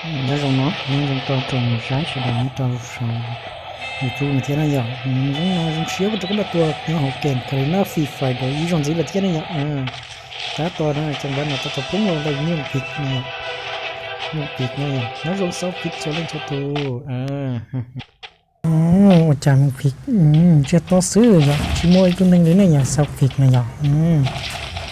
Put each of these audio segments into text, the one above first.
Nyob zoo no, nyob zoo rau tsoom saib sawv daws nyob rau saum YouTube no thiab na yom. Zoo no zoo siab ua rau koj npaj tua nyob hauv game Garena Free Fire ib zaug ntxiv lawm thiab na yom. Tab tom no cov npawb no tab tom poob los ntawm Muaj Pik no yom. Muaj Pik no yom, nyob zoo xaus Pik txhua leej txhua tus. Ua cas Muaj Pik ntsiag to xwb yom, tsis muaj ib tug neeg li ne yom, xaus Pik no yom.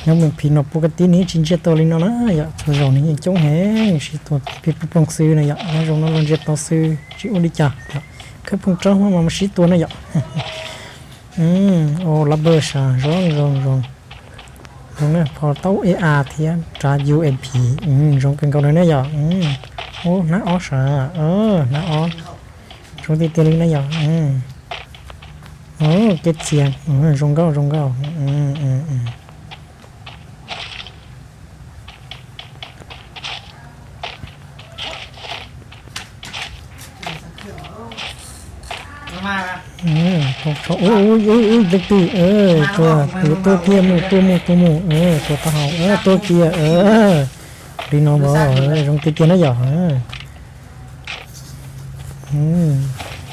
Nyob Muaj Pik no pua ka tib nws tsis ntsiag to li no na yom, txhua zaus nws yeej coob heev, sib tua pib ploog ploog xwb na yom, nyob zoo no los ntsiag to xwb tsis ua li cas yom, khawb phooj rau hmab mas mus sib tua na yom. Ua lab npawg sav zoo zoo zoo. Zoo na, phom taub A R thiab rab U M P, zoo kawg nkaus na yom. Ub, hnab ob sav, hnab ob, zoo tiag tiag li na yom. Kev txias, zoo nkauj zoo nkauj. Leej twg, tua, tua kiag mus, tua mus, tua mus, tua tau hauv, tua kiag. Li no mas zoo tiag tiag na yom.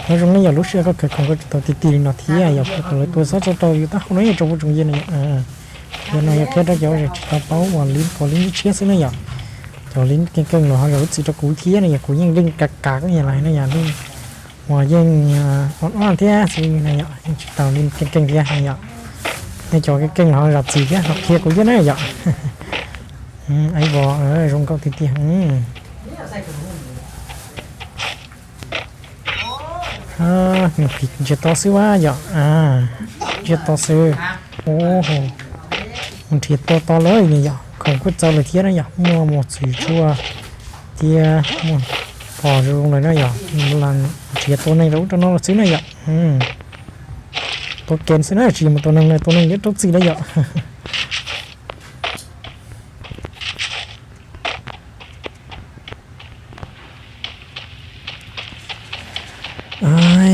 Nyob zoo na yom, lub sij hawm koj khawv koob koj tsis tau ti ti li no thiab yom, kom lawv tua xob txog rau yus taub hau no yom tsoom phooj tsoom ywg na yom. Yog no yog qhia rau cov tsis tau paub uas li pom li tshiab xwb na yom. Cov li keej keej los ho zam lub txim rau kuv thiab na yom, kuv yeej li kav kav yam lais na yom, li uas yeej ob ob thiab xwb na yom, yeej tsis tau li keej keej thiab na yom. Nej cov keej keej los ho zam txim thiab ho qhia kuv thiab na yom. Aib vos, zoo nkauj tiag tiag. Muaj Pik ntsiag to xwb a yom, ntsiag to xwb. Mus nrhiav tua to lawm ne yom, khoom kuj txaus lawm thiab na yom, muaj mos txwv tshuaj thiab muaj phom zoo lawm na yom, nrhiav tua neeg rau ub rau no los xwb na yom. Tua kem xwb na, tsis mus tua neeg, tua neeg yuav raug txim na yom.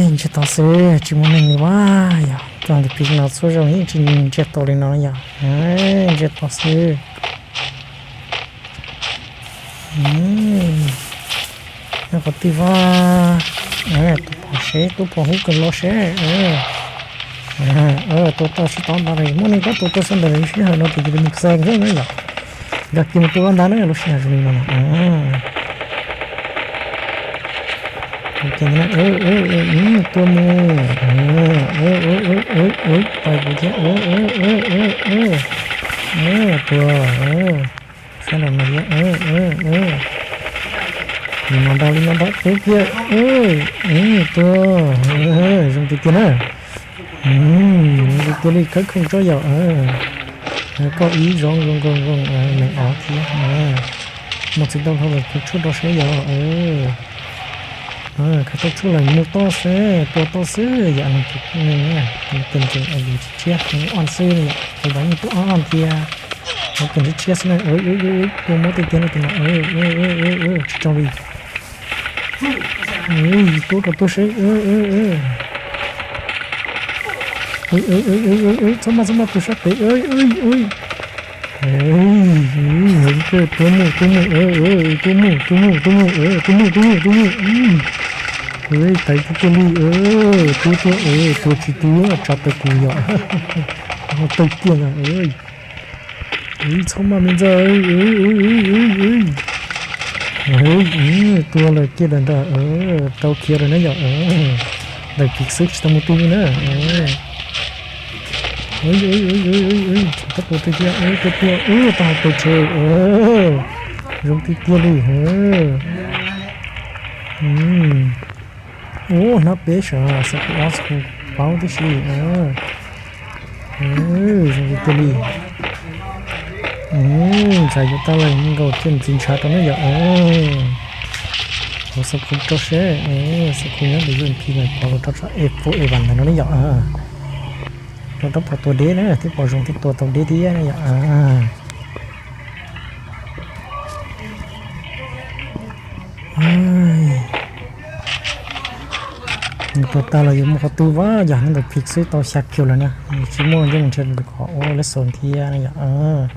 Ntsiag to xwb tsis muaj neeg li a yom, tua ntawm Pik no txhua zaus yeej tsis ntsiag to li no yom, ntsiag to xwb. Nyob qhov twg vaj, tus phom seb, tus phom hub kawg los seb. Tua tau sib tau ntawd, muaj neeg tab tua tau sab ntawd sij hawm no ces cia li mus xees xwb na yom. Nkag kiag mus tua ntawd na, lub sij hawm zoo li no. Tua mus, pais kuv thiab. Tua, sab nraum no thiab. Li no ntag, li no ntag, tua kiag. Tua, zoo tiag tiag na. Zoo tiag tiag li, khawb kheej tsob yom. Koj ib zoo zoo zoo zoo, neeg ob thiab. Muaj txiv tau dhau lawm, tus tshuaj rau seb yom. Khav tau tshuaj lawm mus toj xwb, tua toj xwb yom, neeg tus neeg na, tus neeg tus tshiab tus ob xwb yom, tus ntawd yeej tus ob thiab. Tus tshiab tshiab xwb na, tua muab tiag tiag na tus no, tsis tau li. Tua rau tuag seb. Txhob maj, txhob maj, tus sab pem. Heev kawg, tua mus, tua mus, tua mus, tua mus, tua mus, tua mus, tua mus, tua mus. Tawv tiag tiag li, tua tuag, tua tsis tuag, tsa tawv kuv yom. Tawv tiag na. Txhob maj me ntxawg. Tua lawm kiag ntag, tau khiav lawm na yom. Ntawm Pik xwb tsis tau mus twg li na. Tab tua twg thiab, tua tua, tau hauv pes tsawg. Zoo tiag tiag li. Ub, hnab peb sav, xab kuv ob xab kuv plaub tib si. Zoo tiag tiag li. Ntshav yuav tag lawm, nkaus thiaj ntxiv ntshav rau na yom. Hauv xab kuv rau seb, xab kuv nyob ntawm U M P no pov los rau tsob E four A one ntawd no na yom. Rau rab phom tua deb na, thiab pom zoo thiab tua tau deb thiab na yom. Mus tua tag los yuav mus qhov twg vaj, yog nyob ntawm Pik xwb tau xya kiag lawm na, tsis muaj yeej mus nrhiav qhov ua lej xos thiab na yom.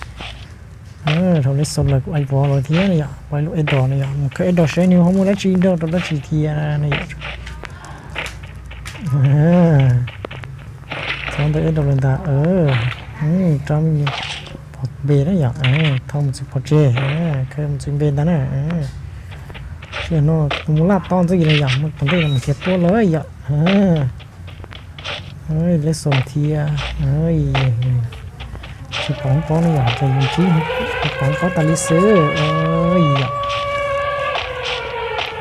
Dhau lej xaus lawm kuv aim vov lawm thiab no yom, pom lub eb dos no yom, mus khawb eb dos saib nws ho muaj dab tsi nrog rau dab tsi thiab no yom. Txhob ntawm eb dos lawm ntag. Rab pov npe na yom, thauj mus txwv pov tseg, khawb mus txwv npe ntag na. Sim no tus mus laj tob ntxwg no yom, mus tom ntej no mus nrhiav tuab lawm yom. Lej xaus thiab. Tsis pom pob no yom, ces yus ntsib pom pob tas li xwb yom.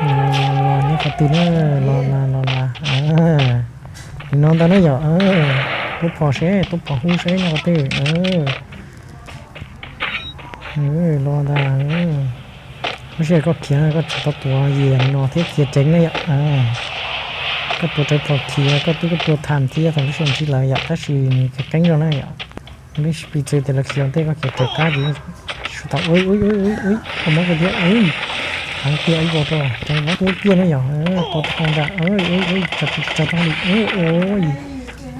Los nyob qhov twg na, los los los los. Nim no ntag na yom, tuab phom seb, tuab phom hu seb nyob qhov twg. Los ntag. Lub sij hawm koj khiav koj tsis tau tuav yias no thiab khiav ceev na yom. Koj tuav rawv phom khiav koj twb koj tua tham thiab thaum lub sij hawm ntsib lawv yom, tab sis nws khiav qeeb zog na yom. Lub sij hawm txwv tias lawv khiav ua ntej koj khiav raws qab ces tsis tau. Ua mob kawg thiab. Heev tiag ib vos rau, cov vab tuab kiag na yom, tua tau ntag. Tso tau li,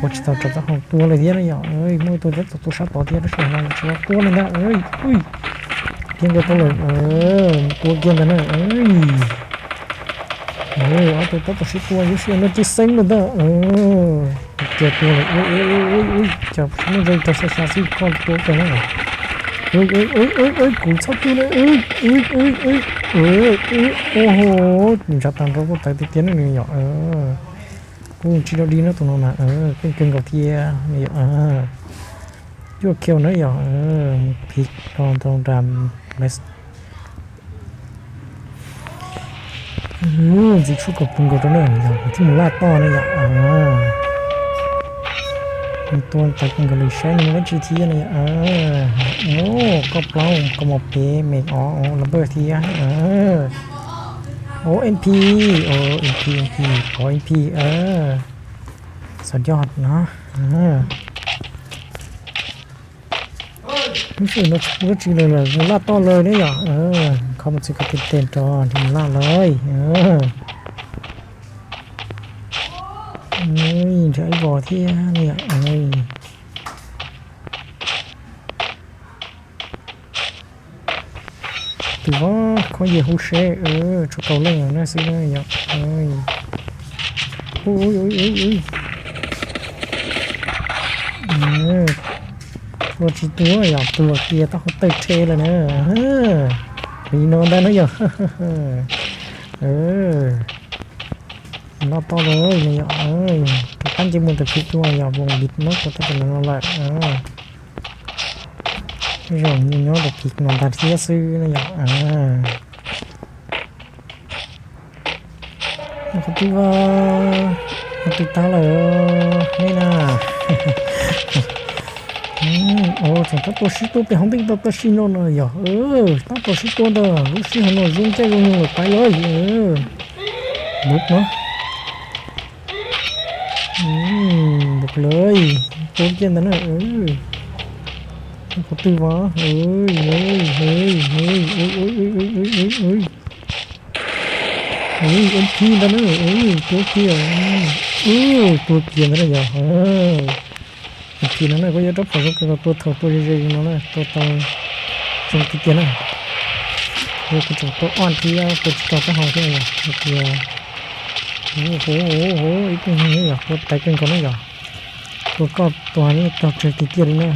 ua tsis tau tso tau hau tua lawm thiab na yom. Muaj ib tug tab tom tua sab tod thiab tab sis no tsis tau tua li ntag. Thiab nkaus tau lawm, tua kiag ntag na. Ob tug tab tom sib tua yuav sib no cib xeeb lawm ntag. Kiag tua lawm, cas muaj zoo rau xya xya xwb koj tua kawg na. Kuv txhob tua na. Ua ho, nws ntshav tag nrho kuj tawv tiag tiag na nws yom. Kuj tsis dog dig na tus no na, keej kawg nkaus thiab yom. Cuaj kill na yom, phiv rau nram les. Ntxiv tshuaj kom puv nkaus rau na yom, kuv thiaj mus laj toj na yom. Nws tua tawv kawg nkaus li saib nws muaj dab tsi thiab na yom. Koj plaub koj mos pem me os los npawj thiab. Ov M P, M P, M P, ov M P. Xav yog no. Lub sij hawm no tsis pub dab tsi lawm, mus laj toj lawm ne yom. Kho mus txhij kom tes tes rau nrhiav mus laj lawm. Nrhiav ib vos thiab ne yom. Tus vab khob yias hu seb, tshuav kaum leej na xwb na yom. Tua tsis tua yom, tua kiag taub hau tawg rhe lawm na. Li no ntag na yom. Loj toj lawm ne yom. Rov qab nce mus ntawm phim dua yom, voos npis nyob rau tej tus no lawm. Tej zaum nws nyob rau phim no ntag thiab xwb ne yom. Qhov twg, qhov twg tag lawm ne na. Tseem tab tom sib tua pem hauv ntej tab tab sis no no yog, tab tom sib tua ntag, lub sij hawm no zoo caij zoo nyoog lawm pais lawm. Npus no, npus lawm, tua kiag ntag na. Qhov twg vas, M P ntag na, tua kiag, tua kiag ntag na yog. M P no na kuj yog rab phom zoo kawg nkaus, tua thaum tua ze ze li no na tua tau zoo tiag tiag na. Kuv tseem tua ob thiab tua tsis tau taub hau thiab yog tias, ib tug yog tua tawv kawg nkaus na yog. Tua koj tua yeej tog tsawg tiag tiag li na.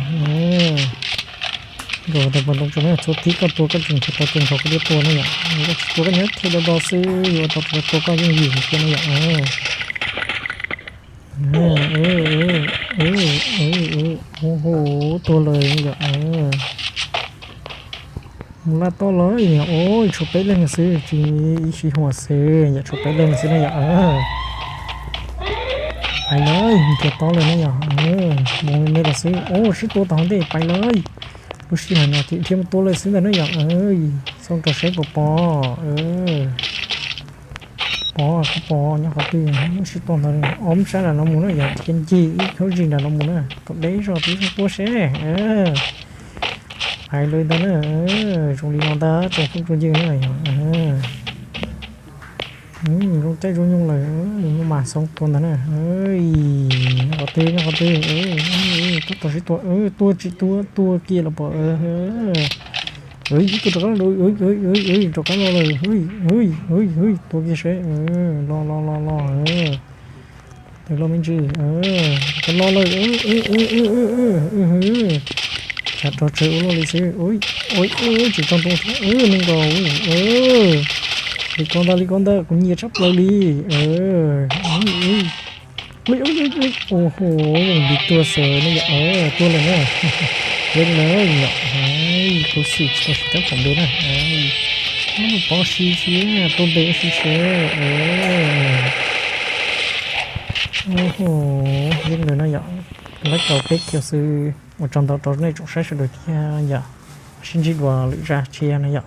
Nkaus tau pas ntoo tso na, txhua tib koj tua koj tseem nrhiav tau tus nkaus koj thiab tua na yom. Koj tsis tua koj nyob thij dau dau xwb yuav tau tua koj yeej vim tiag na yom. Hu hu, tua lawm yom. Mus laj toj lawm, ua tshuav peb leeg xwb, tsis ib sij huam xwb yom, tshuav peb leeg xwb na yom. Pais lawm, nrhiav tau lawm na yom. Mus me los xwb, ua sib tua tom hauv ntej pais lawm. Lub sij hawm no ces dhia mus tua lawm xwb ntag na yom. Xauj rau saib puas pom. Pom, koj pom nyob qhov twg, sib tua ntawd, ob sab nram no mus na yom, dhia ncig ib khub zis nram no mus na, kom deb zog twb zoo tuaj seb. Hais lawv ntag na, zoo li no ntag tsoom phooj tsoom ywg na yom. Zoo caij zoo nyoog lawm, muaj mas xoob tua ntag na. Nyob qhov twg, nyob qhov twg, tab tom sib tua, tua tsis tua, tua kiag los pom. Ib tug rov qab los, rov qab los lawm, tua kiag seb, los los los los. Tus los me ntsis, rov los lawm. Tshav rog tsawg ua luaj li xwb. Tsis tso ntoo thiab, me nkaus. Li ko ntag, li ko ntag, kuv nyiam tshaj plaws li. Ua ho, nti tuag xwb ne yom, tuag lawm na. Yeej lawm yom, khuv xim tsis tau siv tab tom npe na. Pob si si, tua npe si si. Ua ho, yeej lawm no yom. Lawv tau peb kiag xwb, ua tsaug ntau rau nej tsoom saib sawv daws thiab yom. Sib ntsib dua lwm zaj tshiab na yom.